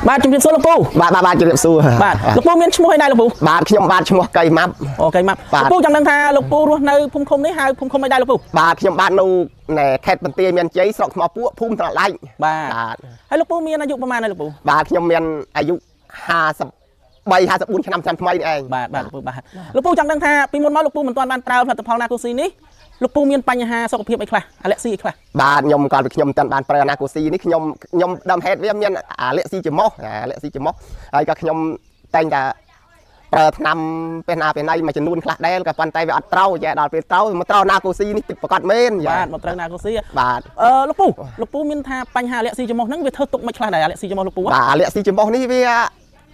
បាទជំរាបសួរលោកពូ បាទបាទបាទជំរាបសួរ បាទលោកពូមានឈ្មោះអីដែរលោកពូ បាទខ្ញុំបាទឈ្មោះកៃម៉ាប់ អូកៃម៉ាប់ បាទ លោកពូចង់ដឹងថាលោកពូរស់នៅភូមិឃុំនេះហៅភូមិឃុំអីដែរលោកពូ បាទខ្ញុំបាទនៅណែខេត្តបន្ទាយមានជ័យស្រុកថ្មពួកភូមិត្រឡែក បាទ បាទ ហើយលោកពូមានអាយុប្រហែលហើយលោកពូ បាទខ្ញុំមានអាយុ53 54ឆ្នាំឆ្នាំថ្មីនេះឯង បាទបាទលោកពូបាទលោកពូចង់ដឹងថាពីមុនមកលោកពូមិនទាន់បានប្រើផលិតផលណាកូស៊ីនេះលោកពូមានបញ្ហាសុខភាពអីខ្លះអាឡែស៊ីអីខ្លះ បាទខ្ញុំកាលពីខ្ញុំមិនទាន់បានប្រើអាណាកូស៊ីនេះខ្ញុំខ្ញុំដើមហេតុវាមានអាលាក់ស៊ីច្រមុះអាលាក់ស៊ីច្រមុះហើយក៏ខ្ញុំតែងតែប្រើថ្នាំពេលណាពេលណីមួយចំនួនខ្លះដែរក៏ប៉ុន្តែវាអត់ត្រូវចេះដល់ពេលត្រូវមកត្រូវណាកូស៊ីនេះពិតប្រាកដមែនចា បាទមកត្រូវណាកូស៊ី បាទ អឺលោកពូលោកពូមានថាបញ្ហាអាឡែស៊ីច្រមុះហ្នឹងវាធ្វើទុកមិនខ្លះដែរអាឡែស៊ីច្រមុះលោកពូហ៎ បាទអាលាក់ស៊ីច្រមុះនេះវ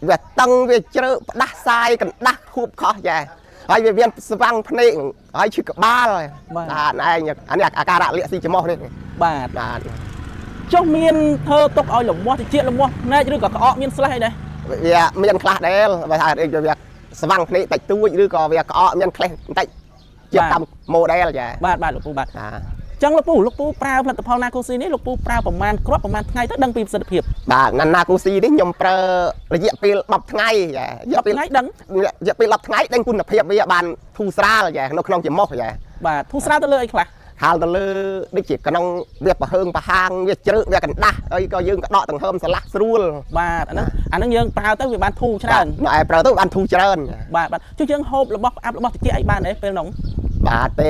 ាវាតឹងវាជ្រើផ្ដាស់សាយកណ្ដាស់ខួបខោះចាហើយវាមានស្វាំងភ្នែកហើយឈឺក្បាលបាទឯងអានេះអាការៈលាក់ស៊ីច្រមុះនេះ បាទ បាទ ចុះមានធ្វើទុកឲ្យលមាស់តិចលមាស់ភ្នែកឬក៏ក្អកមានស្លេះអីដែរ វាមានខ្លះដែរបើថាវាស្វាំងភ្នែកតិចតួចឬក៏វាក្អកមានខ្លះបន្តិចជាតាម model ចា បាទបាទលោកពូបាទ បាទ ចឹងលោកពូលោកពូប្រើផលិតផលណាកូស៊ីនេះលោកពូប្រើប្រមាណគ្រាប់ប្រមាណថ្ងៃទៅដឹងពីប្រសិទ្ធភាព បាទណាណាកូស៊ីនេះខ្ញុំប្រើរយៈពេល10ថ្ងៃចារយៈពេល ថ្ងៃដឹង រយៈពេល10ថ្ងៃដឹងគុណភាពវាបានធូរស្រាលចានៅក្នុងច្រមុះចា បាទធូរស្រាលទៅលើអីខ្លះ ហាលទៅលើដូចជាក្នុងវាប្រហើងប្រហាងវាជ្រើកវាកណ្ដាស់ហើយក៏យើងក៏ដកដង្ហើមស្រឡះស្រួល បាទអាហ្នឹងអាហ្នឹងយើងប្រើទៅវាបានធូរច្រើន បាទឯប្រើទៅបានធូរច្រើន បាទបាទចុះយើងហូបរបស់ផ្អាប់របស់តិចអីបានទេពេលហ្នឹង បាទទ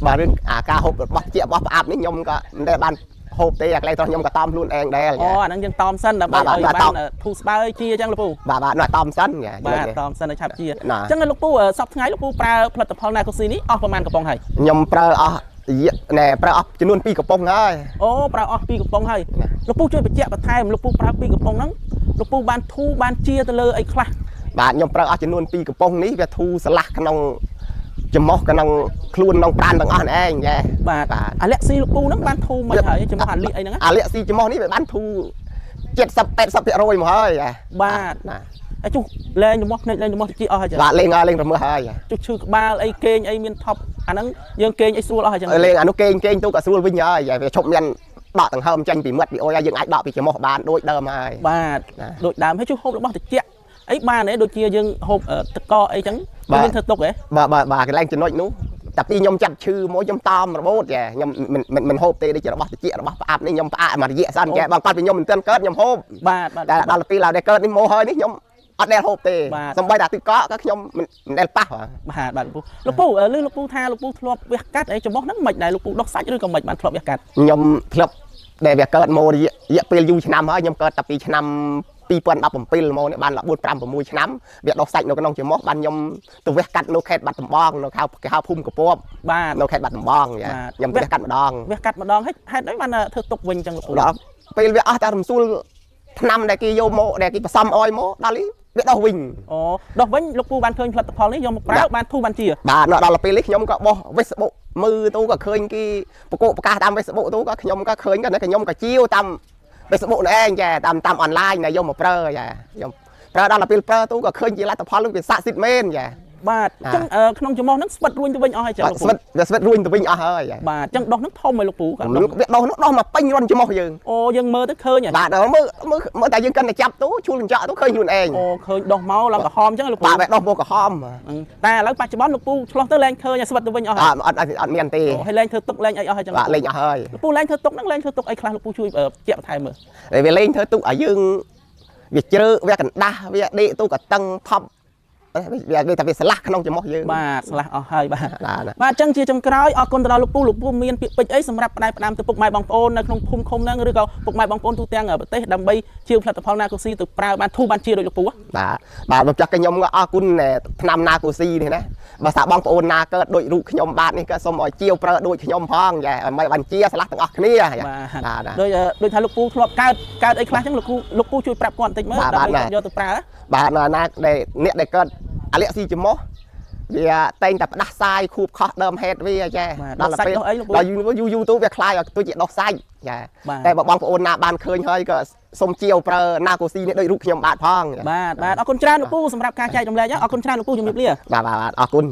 េបាទរឿងអាការហូបរបស់ជារបស់ផ្អាប់នេះខ្ញុំក៏មិនដែលបានហូបទេអាកន្លែងត្រោះខ្ញុំក៏តំខ្លួនឯងដែរ អូអាហ្នឹងយើងតอมសិនដើម្បី បាទ ឲ្យ បាទ បានធូរស្បើយជាអញ្ចឹងលោកពូ បាទបាទនោះតំសិនចា បាទតอมសិនឲ្យឆាប់ជា ណា អញ្ចឹងលោកពូសប្តាហ៍ថ្ងៃលោកពូប្រើផលិតផលណាកូស៊ីនេះអស់ប្រមាណកំប៉ុងហើយ ខ្ញុំប្រើអស់រយៈណែប្រើអស់ចំនួន2កំប៉ុងហើយ អូប្រើអស់2កំប៉ុងហើយ ណា លោកពូជួយបញ្ជាក់បន្ថែមលោកពូប្រើ2កំប៉ុងហ្នឹងលោកពូបានធូរបានជាទៅលើអីខ្លះ បាទខ្ញុំប្រើអស់ចំនួន2កំប៉ុងនេះវាធូរស្រឡះក្នុងច្រមុះក្នុងខ្លួនក្នុងប្រានទាំងអស់នេះឯងចា បាទ បាទ អាឡែស៊ីលោកពូហ្នឹងបានធូរមិនហើយចំពោះអាលីអីហ្នឹងណា អាលាក់ស៊ីច្រមុះនេះវាបានធូរ70 80%មកហើយចា បាទ ណា ហើយចុះលែងចំោះភ្នែកលែងចំោះតិចអស់ហើយចឹង បាទលេងហើយលេងរមើហើយ ចុះឈឺក្បាលអីគេងអីមានថប់អាហ្នឹងយើងគេងអីស្រួលអស់ហើយចឹង លេងអានោះគេងគេងទូក៏ស្រួលវិញហើយវាឈប់មានដកដង្ហើមចេញពីមាត់ពីអុយហើយយើងអាចដកពីច្រមុះបានដូចដើមហើយ បាទ ណា ដូចដើមហើយចុះហូបរបស់តិចអីបានទេដូចជាយើងហូបទឹកកកអីចឹង បាទ យើងធ្វើទុកហ៎ បាទបាទបាទកន្លែងចំណុចនោះតែពីខ្ញុំចាប់ឈឺមកខ្ញុំតំរបូតចាខ្ញុំមិនមិនមិនហូបទេដូចជារបស់តិចរបស់ផ្អាប់នេះខ្ញុំផ្អាកមួយរយៈសិនចាបងគាត់ពីខ្ញុំមិនទាន់កើតខ្ញុំហូប បាទបាទ តែដល់ពេលឡើយដែលកើតនេះមកហើយនេះខ្ញុំអត់ដែលហូបទេ បាទ សំបីតែទឹកកកក៏ខ្ញុំមិនមិនដែលប៉ះបាទ បាទបាទលោកពូលោកពូឮលោកពូថាលោកពូធ្លាប់វះកាត់អីចំោះហ្នឹងមិនដែរលោកពូដោះសាច់ឬក៏មិនបានធ្លាប់វះកាត់ ខ្ញុំធ្លាប់ដែលវាកើតមករយៈរយៈពេលយូរឆ្នាំហើយខ្ញុំកើតតែពីឆ្នាំ2017មកនេះបាន4 5 6ឆ្នាំវាដោះសាច់នៅក្នុងច្រមុះបានខ្ញុំទៅវះកាត់នៅខេត្តបាត់ដំបងនៅហៅគេហៅភូមិកពប បាទ នៅខេត្តបាត់ដំបងចា បាទ ខ្ញុំទៅវះកាត់ម្ដង វះកាត់ម្ដងហើយហេតុអីបានធ្វើទុកវិញចឹងលោកពូ ដល់ពេលវាអស់តែរំសួលថ្នាំដែលគេយកមកដែលគេផ្សំអោយមកដល់នេះវាដោះវិញ អូដោះវិញលោកពូបានឃើញផលិតផលនេះយកមកប្រើបានធូរបានជា បាទដល់ពេលនេះខ្ញុំក៏បោះ Facebook មើលទូក៏ឃើញគេប្រកបប្រកាសតាម Facebook ទូក៏ខ្ញុំក៏ឃើញក៏ខ្ញុំក៏ជាវតាម Facebook នេះឯងចាតាមតាមអនឡាញណាយកមកប្រើចាខ្ញុំប្រើដល់ពេលប្រើទូក៏ឃើញជាលទ្ធផលវាស័ក្តិសិទ្ធិមែនចា បាទអញ្ចឹងក្នុងច្រមុះហ្នឹងស្វិតរួញទៅវិញអស់ហើយចឹងលោកពូ ស្វិតវាស្វិតរួញទៅវិញអស់ហើយចា បាទអញ្ចឹងដោះហ្នឹងធំហើយលោកពូកាដោះ វាដោះនោះដោះមកពេញរន្ធច្រមុះយើង អូយើងមើលទៅឃើញហ៎ បាទដល់មើលមើលមើលតែយើងកិនតែចាប់ទូឈួលកញ្ចក់ទូឃើញខ្លួនឯង អូឃើញដោះមកឡើងក្រហមអញ្ចឹងលោកពូ បាទវាដោះមកក្រហម តែឥឡូវបច្ចុប្បន្នលោកពូឆ្លោះទៅលែងឃើញហើយស្វិតទៅវិញអស់ហើយ អត់អត់អត់មានទេ អូហើយលែងធ្វើទុកលែងអីអស់ហើយចឹង បាទលេងអស់ហើយ លោកពូលែងធ្វើទុកហ្នឹងលែងធ្វើទុកអីខ្លះលោកពូជួយជាក់បន្ថែមមើល តែវាលេងធ្វើទុកឲ្យយើងវាជ្រើវាកណ្ដាស់វាដេកទូក៏តឹងថប់វាវាតែវាស្លាស់ក្នុងច្រមុះយើង បាទស្លាស់អស់ហើយបាទ បាទណា បាទអញ្ចឹងជាចុងក្រោយអរគុណទៅដល់លោកពូលោកពូមានពាក្យពេចន៍អីសម្រាប់ផ្ដែផ្ដាំទៅពុកម៉ែបងប្អូននៅក្នុងភូមិឃុំហ្នឹងឬក៏ពុកម៉ែបងប្អូនទូទាំងប្រទេសដើម្បីជាវផលិតផលណាកូស៊ីទៅប្រើបានធូរបានជាដូចលោកពូហ៎ បាទបាទមកចាស់ខ្ញុំក៏អរគុណថ្នាំណាកូស៊ីនេះណាបើសាបងប្អូនណាកើតដូចរូបខ្ញុំបាទនេះក៏សូមឲ្យជាវប្រើដូចខ្ញុំផងចាឲ្យមិនបានជាស្លាស់ទាំងអស់គ្នា បាទ បាទ ដូចដូចថាលោកពូធ្លាប់កើតកើតអីខ្លះចឹងលោកពូលោកពូជួយប្រាប់គាត់បន្តិចមើល បាទ ដើម្បី បាទ គាត់យកទៅប្រើ បាទណាណាដែលអ្នកដែលកើតអាលាក់ស៊ីច្រមុះវាតែងតែផ្ដាស់សាយខួបខោះដើមហេតុវាចា បាទដោះសាច់ដោះអីលោកពូ ដល់យូរយូរយូរទៅវាคล้ายឲ្យទៅជាដោះសាច់ចា បាទ តែបើបងប្អូនណាបានឃើញហើយក៏សូមជាវប្រើណាកូស៊ីនេះដូចរូបខ្ញុំបាទផង បាទបាទអរគុណច្រើនលោកពូសម្រាប់ការចែករំលែកអរគុណច្រើនលោកពូជំរាបលា បាទបាទបាទអរគុណ